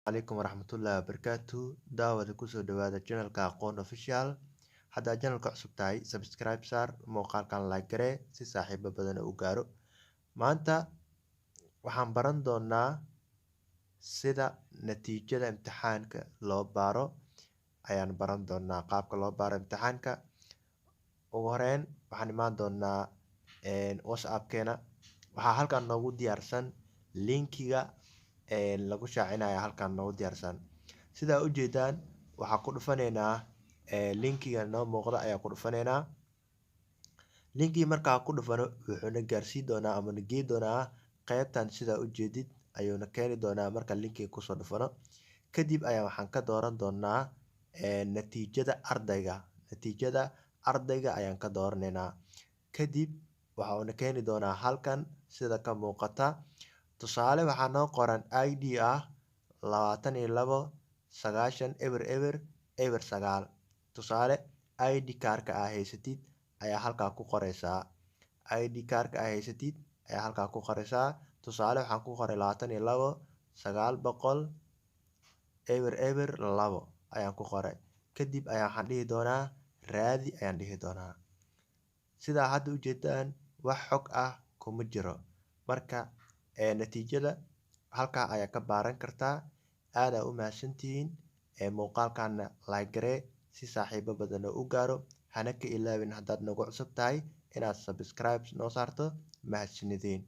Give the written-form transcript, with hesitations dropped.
Calaykum waraxmatullaahi wabarakaatu. Daawada, kusoo dhawaada channelka Aqoon Official. Haddaad channelka cusub tahay, subscribe saar, muuqaalkan like garee si saaxiibo badan u gaaro. Maanta waxaan baran doonaa sida natiijada imtixaanka loo baaro ayaan baran doonaa, qaabka loo baaro imtixaanka. Ugu horeyn waxaan imaan doonaa WhatsAppkeena. Waxaa halkan noogu diyaarsan linkiga lagu shaacinayo, halkan noogu diyaarsan sidaa ujeedaan. Waxaa ku dhufaneynaa linkiga noo muuqda ayaa ku dhufaneynaa. Linkii markaa ku dhufano, wuxuuna gaarsiin doonaa ama na geey doonaa qeybtan. Sidaa ujeedid ayuuna keeni doonaa. Marka linkiga kusoo dhufano kadib ayaa waxaan ka dooran doonaa natiijada ardayga. Natiijada ardayga ayaan ka dooraneynaa. Kadib waxa uuna keeni doonaa halkan sida ka muuqata. Tusaale, waxaa noo qoran ID ah 2290 00 09. Tusaale, ID kaarka aa haysatid ayaa halkaa ku qoreysaa. ID kaarka aa haysatid ayaa halkaa ku qoreysaa. Tusaale, waxaan ku qoray 22 900 002 ayaan ku qoray. Kadib ayaa waxaan dhihi doonaa raadi ayaan dhihi doonaa. Sidaa hadda ujeedaan, wax xog ah kuma jiro. Marka natiijada halkaa ayaa ka baaran kartaa. Aad aa u mahadsantihiin. Muuqaalkana like garee si saaxiibo badan oo u gaaro. Hana ka ilaawin, haddaad nagu cusub tahay, inaad subscribe noo saarto. Mahadsanideen.